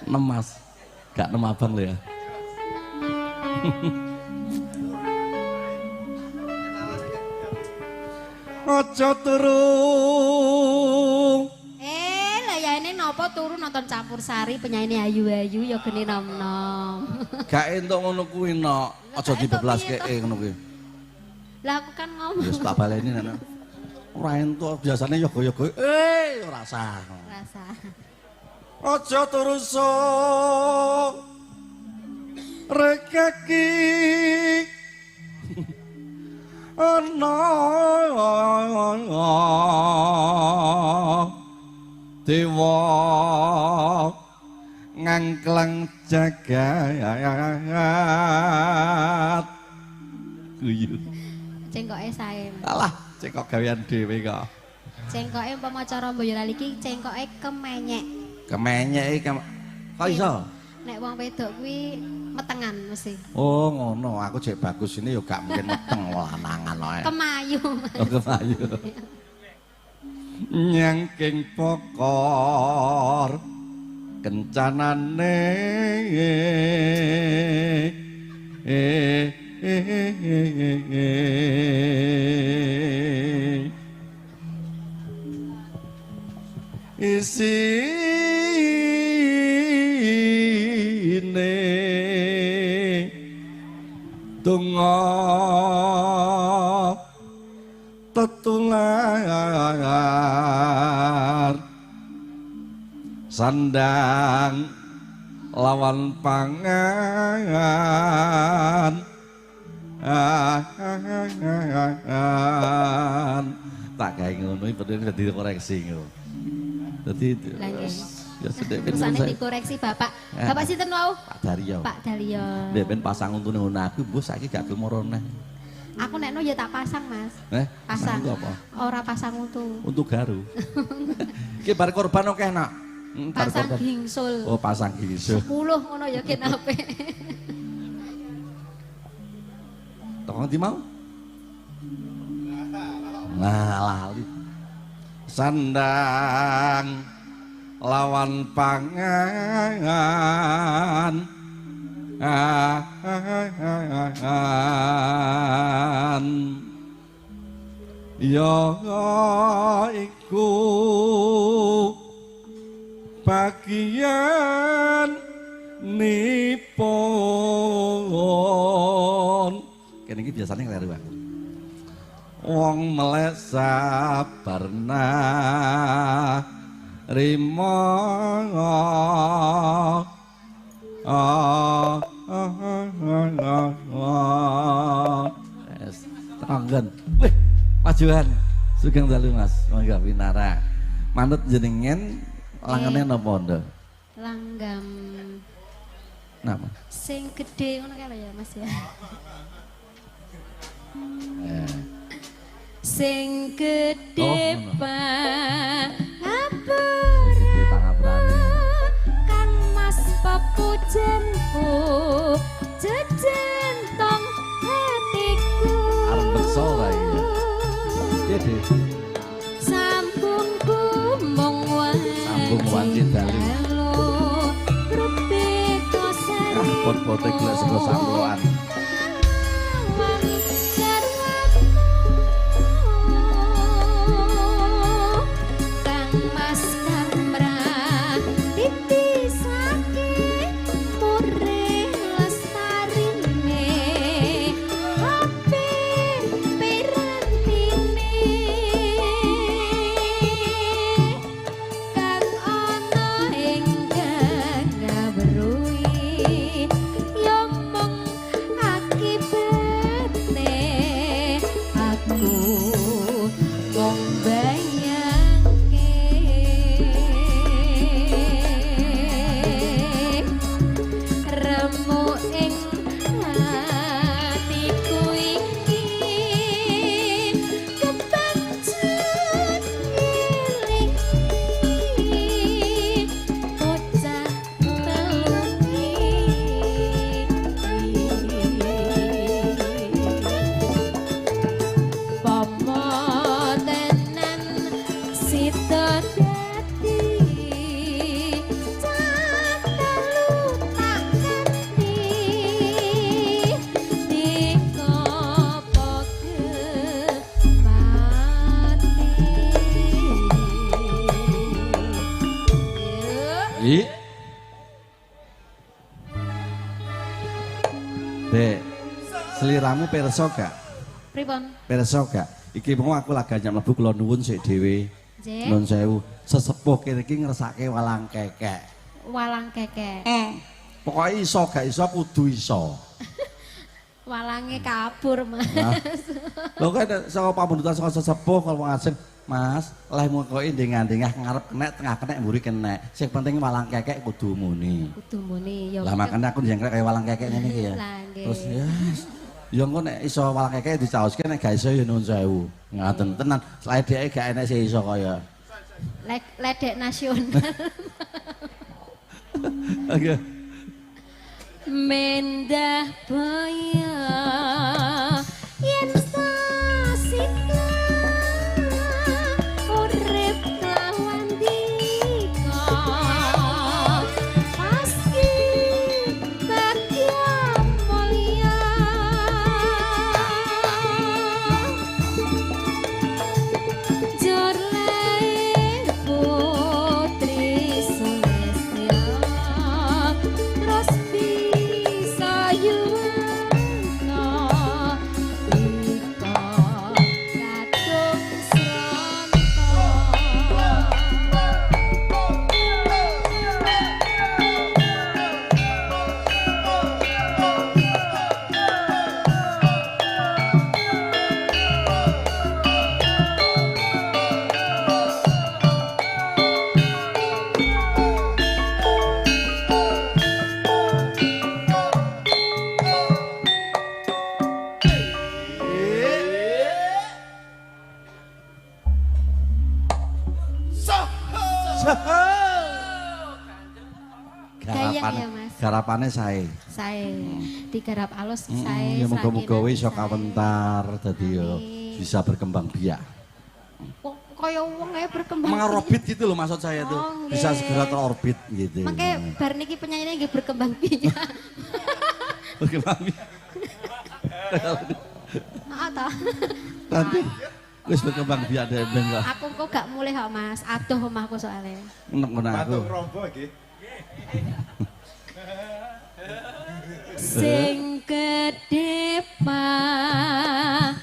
Nem Mas. Gak nem abang lho ya. Aja turu. Lah ya ini napa turu nonton campur sari penyanyi ayu-ayu ya geni nom-nom. Gak entuk ngono kuwi nok. Aja dibeblaske ngono kuwi. Lah aku kan ngomong. Wis tak baleni nek. Ora entuk biasane yoga-yoga. Ora sah. Ora sah. Aja turu sok. Rekeki ana dewa ngangkleng jagat. Guyu. Cengkoke sae. Alah, cengkok gawean dhewe kok. Cengkoke umpama cara Boyolali iki cengkoke kemenyek. Kemenyek iki kok iso? Nek wong wedok kuwi metengan mesti. Oh, ngono. Aku jek bagus ini ya gak mungkin meteng lanangan wae. Kemayu. Oh, kemayu. Nyangking pokor kencanane isine donga tetular sandang lawan pangan. Tak gawe ngono iki perlu dikoreksi ngono. Dadi ya sedek ben terusane dikoreksi Bapak. Bapak sinten wau? Pak Daryo. Pak Daryo. Ndek ben pasang untune ngono aku mbok saiki gak gelem ora neh. Aku nekno ya tak pasang, Mas. Pasang itu apa? Ora pasang untu. Untu garu. Iki bar korban akeh nak. Pasang gingsul. Oh, pasang gingsul. 10 ngono ya gen apik. Toko ndi mau? Nah, lali. Sandang lawan pangan. Ya iku bagian nipun. Kene iki biasane kleru aku. Wong melek sabarna rima. Tanggen. Wih, majuan. Sugeng dalu Mas. Mangga pinara. Manut jenengan langgane napa ndha? Langgam. Napa? Sing gedhe ngono kae lho ya Mas ya. Sing gedhe pangapurane Kang Mas pepujenku jejentong hatiku. Arep beksa ora iki. Piye, Dik? Sambung mung wanci dalu. Pot-pote golek sego samplokan. Wi. Dek, seliramu pirsa gak? Pripun? Pirsa gak? Iki mau aku lagane mlebu kula nuwun sik dhewe. Nggih. Nuwun sewu. Sesepuh kene iki ngersake walang kekek. Walang kekek. Pokoke iso gak iso kudu iso. Walange kabur, Mas. Lho kok saka pamundutan saka sesepuh kalau wong asing, Mas, lehmu koke ndengah-ndengah ngarep kenek, tengah kenek, mburi kenek. Sing penting walang kekek kudu muni. Kudu muni ya. Lah makane aku njengkrek kaya walang kekek ngene iki ya. Terus ya ya engko nek iso walang kekek dicaoske, nek gak iso ya nuwun sewu. Ngaten tenan, ledeke gak enek sing iso kaya ledek nasional. Oke. Mendah boyo yen sasika urip lawan dika pasti bagya mulya jor putri Sulistya terus Garapane sae. Sae. Digarap alus sae. Ya muga-muga wis iso kawentar dadi ya bisa berkembang biak. Kok kaya wong ae berkembang. Mengorbit gitu loh maksud saya tuh. Oh, bisa segera terorbit gitu. Mangke bar niki penyanyine nggih berkembang biak. Berkembang biak. Heeh ta. Nanti wis berkembang biak dhewe ben kok. Aku kok gak mulih kok Mas, adoh omahku soalnya. Enek ngono aku. Patung rombo iki. Sing gedhe pangapuramu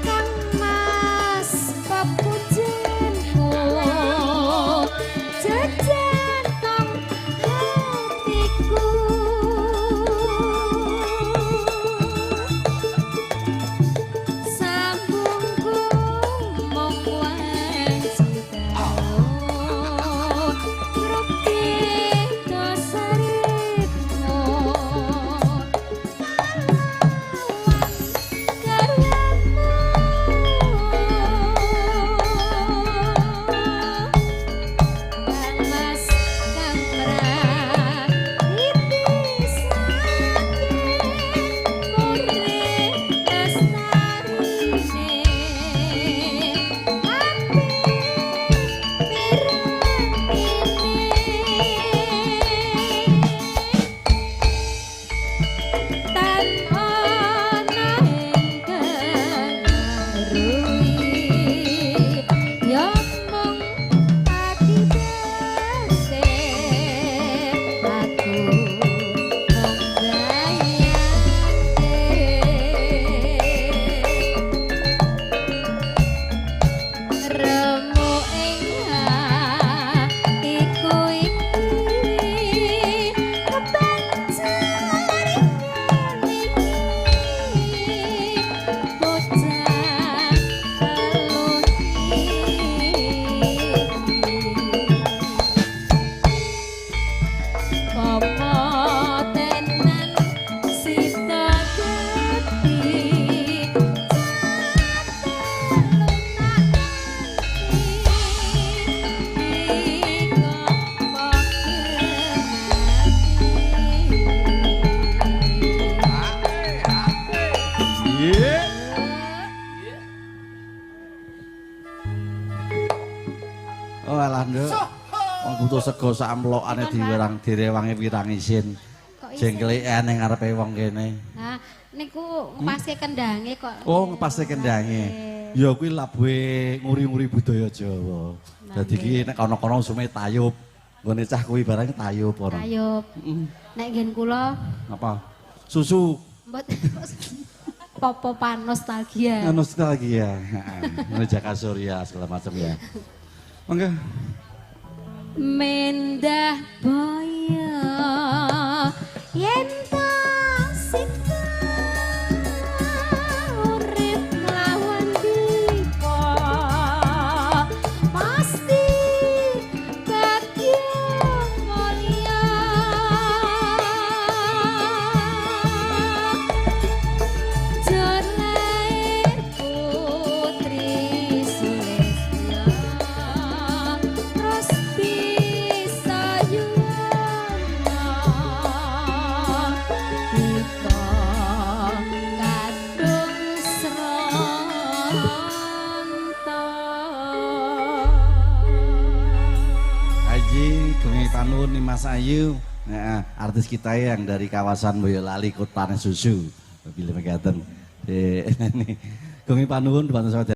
Kang Mas papujenku jejer tong hatiku sambungku mung Oh alah nduk. Wong butuh sego sak amplokane diwerang direwangi wirang isin. Jengkelikan ning ngarepe wong kene. Nah, niku ngepaske kendange kok. Oh, ngepaske kendange. Ya kuwi labuhe nguri-nguri budaya Jawa. Dadi iki nek ana-ana usume tayub. Nggone cah kuwi barang tayub ora. Tayub. Nek nggen kula apa? Susu. Mbot pop-popan nostalgia. Nostalgia. Heeh. Jaka Surya segala macam ya. Monggo. Mendah boyo yen ta siksa urip mlawan dika pasti bagya mulya jalair putri Sulistya terus bisa yuwana dika kadung sronto. Haji Gemi Panun Mas Ayu, nah, artis kita yang dari kawasan Boyolali Kotane Susu. Bila mekaten. Gemi Panun dibantu sama